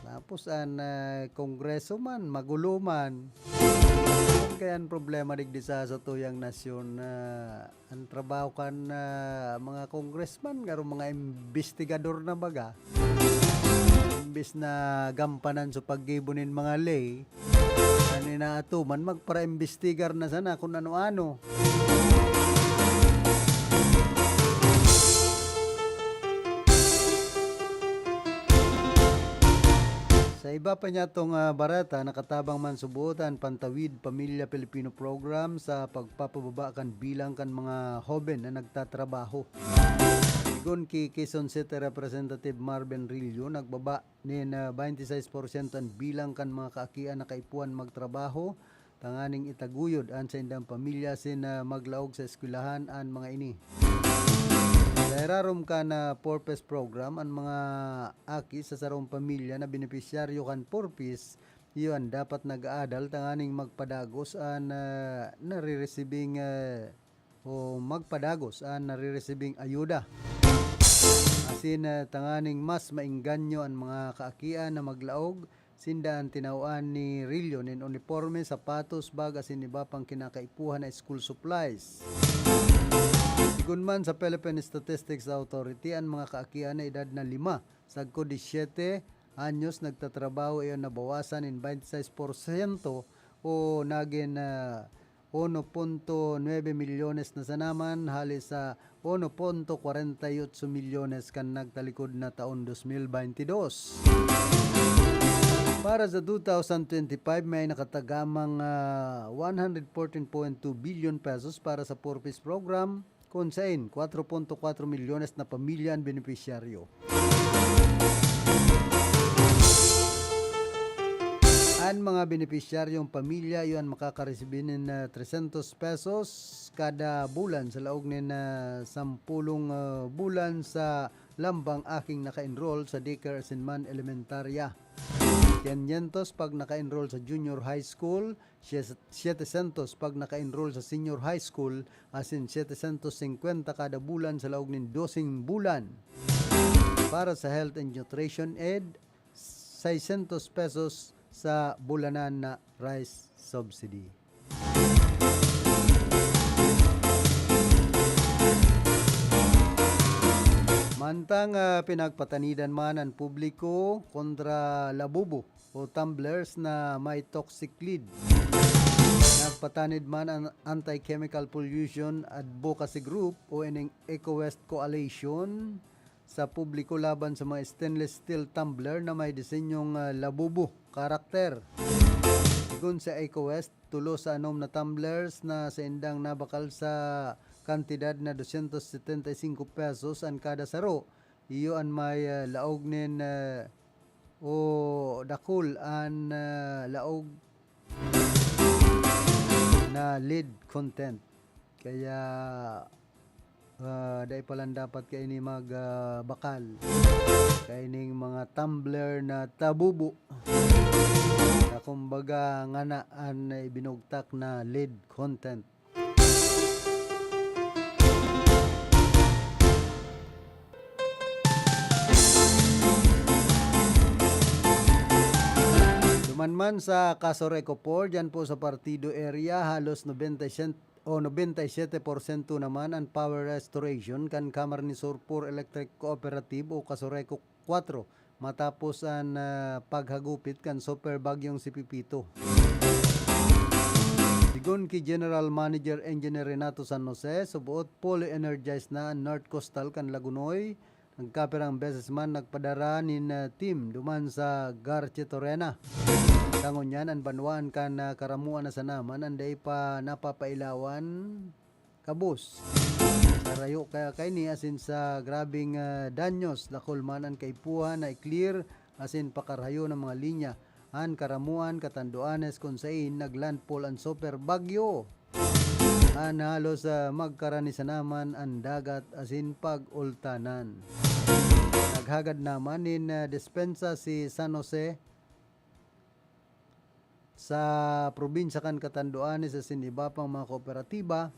Tapos an ah, kongreso man, magulo man. Kaya an problema digdi sa satuyang nasyon na an trabaho kan ah, mga congressman, garo mga imbestigador na baga. Imbis na gampanan sa paggibo nin mga ley, an inaatuman magpara-imbestigar na sana kun ano-ano. Sa iba pa niya tong ah, bareta, nakatabang man subot an Pantawid Pamilya Pilipino Program sa pagpapababa kan bilang kan mga hoben na nagtatrabaho. Sigon ki Quezon City Representative Marvin Rillo, nagbaba nin ah, twenty-six porsyento an bilang kan mga kaakian na kaipuhan magtrabaho tanganing itaguyod an saindang pamilya asin ah, maglaog sa eskwelahan an mga ini. Sa irarom kan, ah, Four Ps program, an mga aki sa sarong pamilya na benepisyaryo kan Four Ps, iyo an dapat nag-aadal tanganing magpadagos an, ah, nariresibing, ah, o magpadagos an nariresibing ayuda. Asin, ah, tanganing mas maengganyo an mga kaakian na maglaog, sinda an tinawan ni Rillo nin uniporme, sapatos, bag asin iba pang kinakaipuhan na school supplies. Sigon man sa Philippine Statistics Authority, an mga kaakian na edad na lima sagkod disyete anyos nagtatrabaho iyo nabawasan nin baynte sais porsyento o nagin, ah, uno punto nuebe milyones na sana man hali sa uno punto kwarenta y otso milyones kan nagtalikod na taon dos mil baynte dos. Para sa two thousand twenty-five, may nakatagamang, ah, one hundred fourteen point two billion pesos para sa Four Ps program, kun sain kwatro punto kwatro milyones na pamilya an benepisyaryo. An mga benepisyaryong pamilya iyo an makakaresibi nin, ah, trescientos pesos kada bulan sa laog nin, ah, sampolong, ah, bulan sa lambang aking naka-enroll sa daycare asin man elementarya. Quinientos pag naka-enroll sa junior high school, siye-, setecientos pag naka-enroll sa senior high school, asin setecientos singkwenta kada bulan sa laog nin doseng bulan. Para sa health and nutrition aid, seiscientos pesos sa bulanan na rice subsidy. Mantang, ah, pinagpatanidan man an publiko kontra labubo o tumblers na may toxic lead, nagpatanid man an Anti-Chemical Pollution Advocacy Group o ining EcoWest Coalition sa publiko laban sa mga stainless steel tumbler na may disenyong, ah, labubo karakter. Sigon sa EcoWest, tulo sa anom na tumblers na saindang nabakal sa kantidad na dosyentos setenta y singko pesos an kada saro, iyo an may, ah, laog nin, ah, o dakul an, ah, laog na lead content. Kaya, ah, dai pa lang dapat kaini mag, ah, bakal kaining mga tumbler na tabubo na kumbaga ngana an ibinugtak na lead content. Duman man sa Casureco four, dyan po sa Partido area, halos nobenta y siyete o nobenta y siyete porsyento naman an power restoration kan Camarines Sur Poor Electric Cooperative o Casureco kwatro matapos an, ah, paghagupit kan Super Bagyong si Pepito. Sigon ki General Manager Engineer Renato San Jose, suboot fully energized na an North Coastal kan Lagonoy. Nagkapirang beses man nagpadara nin, ah, team duman sa Garchitorena. Sa ngunyan, an banwaan kan, ah, Karamuan na sana man an dai pa napapailawan kabos. Sa rayo kaya kaini asin sa grabeng, ah, danyos, dakul man an kaipuhan na i-clear asin pakarayo ng mga linya. An Karamuan, Catanduanes, kun sain nag-landfall an Super Bagyo. An halos, ah, magkarani sana man an dagat asin pag-ultanan. Naghagad naman nin, ah, dispensa si San Jose sa probinsya kan Catanduanes asin iba pang mga kooperatiba,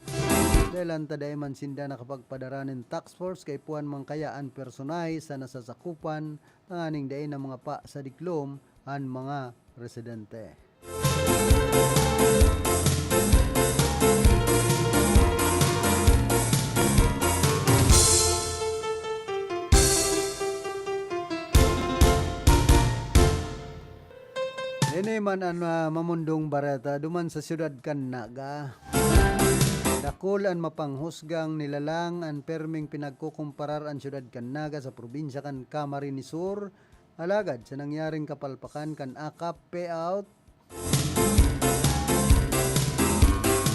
dahel ta dai man sinda nakapagpadara nin task force kaipuhan man kaya an personahe sa nasasakupan tanganing dai na mangapa sa diklom an mga residente. Ini man an, ah, mamundong bareta duman sa siyudad kan Naga. Dakul an mapanghusgang nilalang an perming pinagkukumparar an siyudad kan Naga sa probinsya kan Camarines Sur. Alagad sa nangyaring kapalpakan kan akap payout,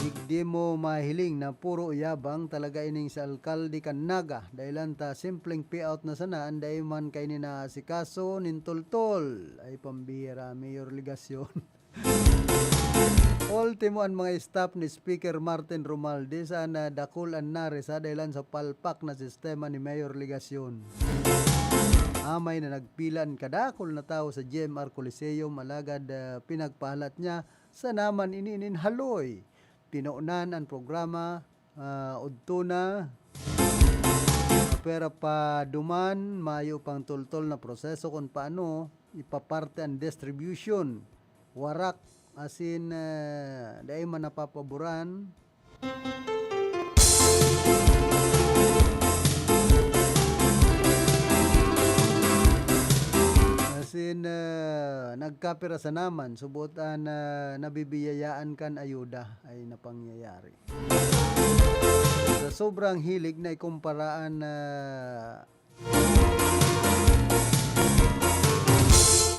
digdi mo mahiling na puro yabang talaga ining si alkalde kan Naga, dahilan ta simpleng payout na sana an dai man kaini naasikaso nin toltol. Ay, pambihira, Mayor Legacion. Ultimo, an mga staff ni Speaker Martin Romualdez an, ah, dakul an nares sa dahelan sa palpak na sistema ni Mayor Legacion. Amay na nagpila an kadakul na tawo sa G M R Coliseum, alagad, ah, pinagpahalat niya sana man ini nin haloy. Pinonan an programa, ah, udto na. Pero pa duman, mayo pang tultol na proseso kun paano ipaparte an distribution. Warak, asin, ah, dai man napapaboran. Asin, ah, nagkapira sana man, subot an, ah, nabibiyayaan kan ayuda ay napangyayari. Sa sobrang hilig na ikumpara an, ah,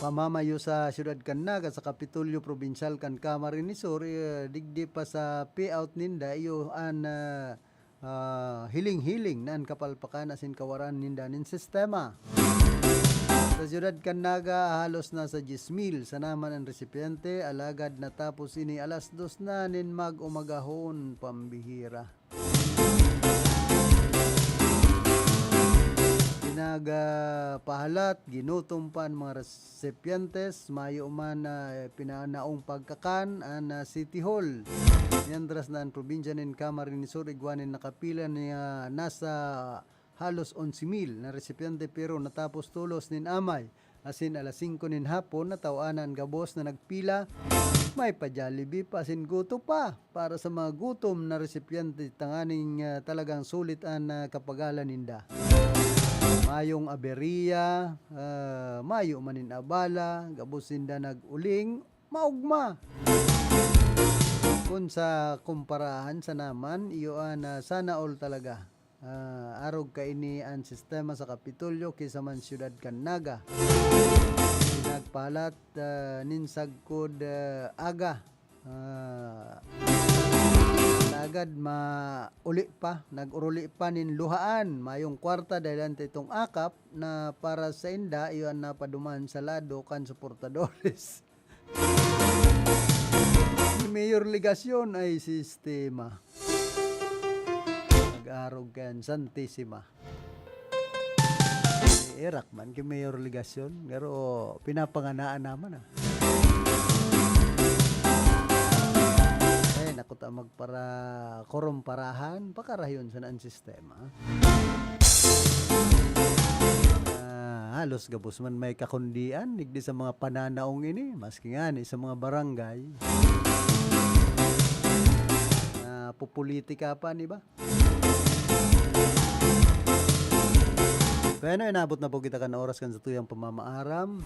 pamamayo sa siyudad kan Naga sa Kapitolyo Probinsyal kan Camarines Sur, eh, digdi pa sa payout ninda, iyo an, ah, ah, hiling-hiling na an kapalpakan asin kawaran ninda nin sistema. Sa siyudad kan Naga, halos nasa dyes mil sana man an resipyente, alagad natapos ini alas dos na nin mag-umagahon, pambihira. Pinagpahalat, ginutom pa an mga resipyentes, mayo man na pinanaong pagkakan an, ah, City Hall. Mientras na an probinsya nin Camarines Sur igwa nin nakapila niya nasa halos onse mil na resipyente, pero natapos tolos nin amay. Asin alas singko nin hapon, nataw-an na an gabos na nagpila. May pa-Jollibee pa, asin goto pa para sa mga gutom na resipyente, tanganing, ah, talagang sulit an, ah, kapagalan ninda. Mayong aberya, ah, mayo man nin abala, gabos sinda nag-uling, maogma. Kun sa kumparahan sana man, iyo an, ah, sana all talaga. Ah, arog kaini an sistema sa Kapitolyo ki sa man siyudad kan Naga. Nagpahalat, ah, nin sagkod, ah, aga. Ah, alagad mauli pa, nag-uruli pa nin luhaan. Mayong kwarta dahelan ta itong akap na para sainda, iyo an napaduman sa lado kan suportadores. Ni Mayor Legacion ay sistema. Nag-arog kan Santisima. Eh, erak man ki Mayor Legacion, pero pinapanganaan naman, ah. Eh, naku ta, magpara-, korumparahan, pakarahiyon sana an sistema. Ah, halos gabos man may kakundian, digdi sa mga pananaong ini, maski ngani sa mga barangay. Ah, popolitika pa, di ba? Bueno, inabot na po kita kan oras kan satuyang pamamaaram.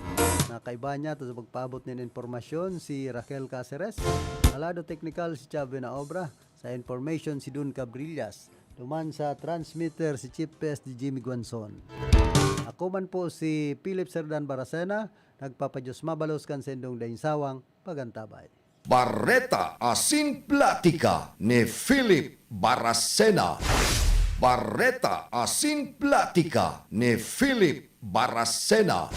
Nakaiba niya to sa pagpaabot nin impormasyon si Raquel Caceres. Sa lado teknikal, si Chave na Obra. Sa information, si Dun Cabrillas. Duman sa transmitter, si Chief P S D Jimmy Guanzon. Ako man po si Philip Serdan Baracena, nagpapadiyos mabalos kan sendong daing sawang pagantabay. Bareta asin platika ni Philip Baracena. Bareta asin platika ni Philip Baracena.